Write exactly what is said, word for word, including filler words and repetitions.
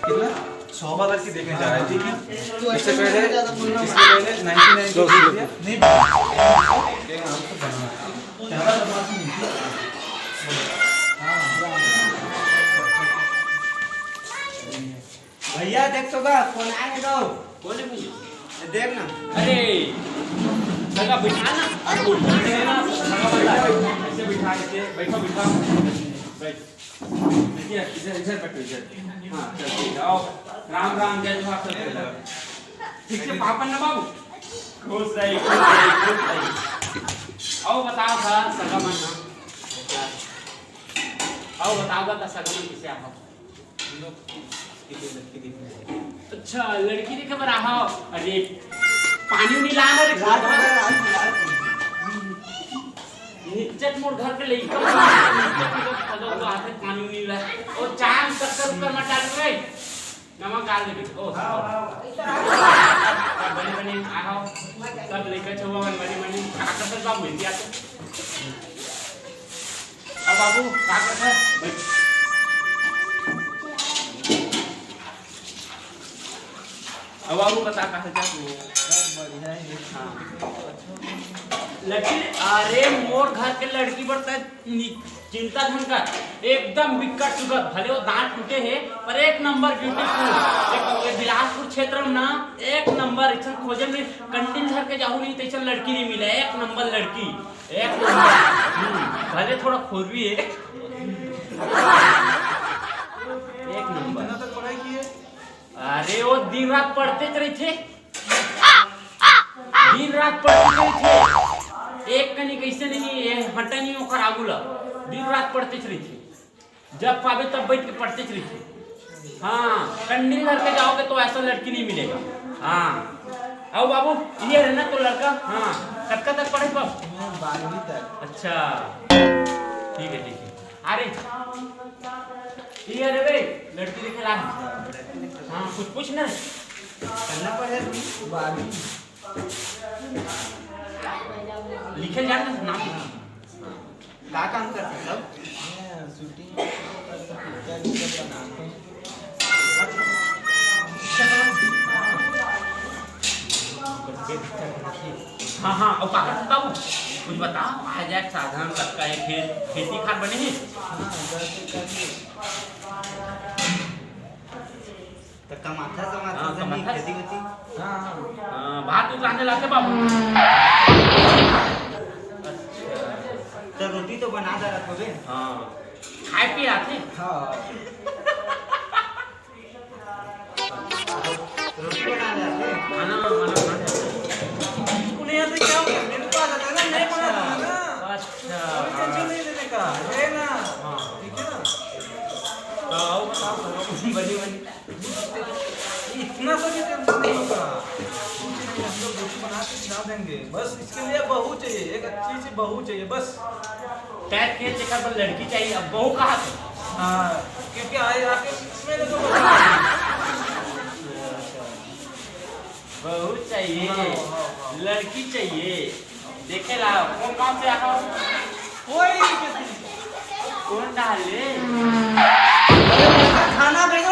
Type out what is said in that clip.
कितना? सौ बार लड़की देखने जा रहा है, ठीक है? इससे पहले, इससे पहले नाइंटी नाइन को देख लिया। नहीं, ज़्यादा बदमाशी नहीं की। भैया, देख तो का, कौन आए हे तो? कौन है भैया? ये देख ना। अरे, सगा बिठा ना। सगा बिठा, ऐसे बिठा, ऐसे बैठो, बिठा। बैठ। देखिए, इधर, इधर बैठो, इधर। हाँ, चल, ठीक है, आओ। राम राम, जय जोहार, सब जय जोहार। ठीक से पापन ना बाबू। खुश रही, खुश रही, खुश रही। आओ, बताओ सर, सगा मन ना। आओ, बताओ, बता, सगा मन किसे आओ? अच्छा, लड़की देखे बर आहा। अरे, पानी उनी ला ना रे, खाद वाला। निच्चट मोर घर के लइका मन, निच्चट निच्चट खा दो, तो आते पानी उनी ला। ओ, चाय में शक्कर उक्कर मत डाल रे। नमक डाल दे बेटा। ओ, बने, बने, आहा। सब लइका छउवा मन बने, बने। का करत बाबू, हिंदी आते? अब बाबू, का करत है? बैठ। अब बाबू, बता, का हाल चाल? सब बढ़िया है। हाँ। लेकिन अरे, मोर घर के लड़की बर तैं नि-, चिंता झन कर, एकदम बिकट सुघर, भले वो दांत टूटे हे, पर एक नंबर beautiful। एक, ये बिलासपुर क्षेत्र में ना, एक नंबर, ऐसन खोजे में कंडील झर के जाहू नहीं, तो ऐसन लड़की नहीं मिले, एक नंबर लड़की। एक नंबर। हम्म, भले थोड़ा खोरवी है। एक नंबर। कितना तक पढ़ाई की है? अरे, वो दिन रात पढ़ते रहिथे। दिन रात पढ़ते रहिथे। एक कनी कैसे नहीं, ये हटा नहीं ओकर आगू ला। दिन रात पढ़ते रहिथे। जब पावे तब बैठ के पढ़ते रहिथे। हाँ, कंडील धर के जाओगे तो ऐसा लड़की नहीं मिलेगा। हाँ। आओ बाबू, ये है ना तो लड़का? हाँ। कतका तक पढ़े बाबू? मैं बारहवीं तक। अच्छा, ठीक है, ठीक है। अरे, ये अरे बे, लड़की देखे ला। हाँ, कुछ पूछ ना। करना पड़ेगा तुम। बारहवीं। लिखे जाए ना नाम। का काम करते सब? मैं shooting करता हूँ, picture, picture बनाते हैं। हाँ, हाँ, और काका, तू बाबू, कुछ बताओ, आ जाए साधन सबका, ये खेत, खेती खार बने हे? हाँ, जैसे करके। त कमाथा, समाथा हाँ, से नहीं, कमाथा। खेती वेती? हाँ, हाँ। हाँ, भात उत रांधे लाथे बाबू। अच्छा। त रोटी तो बना डारत होबे? हाँ। खाए पिए आथे? हाँ। रोटी बना डारथे? खाना वाना बना डारथे? स्कूल यहाँ से क्या हो गया? मेरे को आ जाता है ना, मैं बनाता हूँ ना। अच्छा। कोई tension नहीं लेने का, है ना? हाँ। ठीक है ना? तो आओ, बताओ, बनी, बनी। इतना सा भी tension नहीं होगा। हम लोग रोटी बना के खिला देंगे। बस इसके लिए बहू चाहिए, एक अच्छी सी बहू चाहिए, बस। पैर खेल जेकर बर लड़की चाहिए, अब बहू कहाँ से? हाँ, क्योंकि आए आके मेरे को बहू चाहिए, हाँ, हाँ, हाँ। लड़की चाहिए। देखे ला, कौन गाँव से आहा? कोई नहीं। कौन डाले? अरे, खाना भी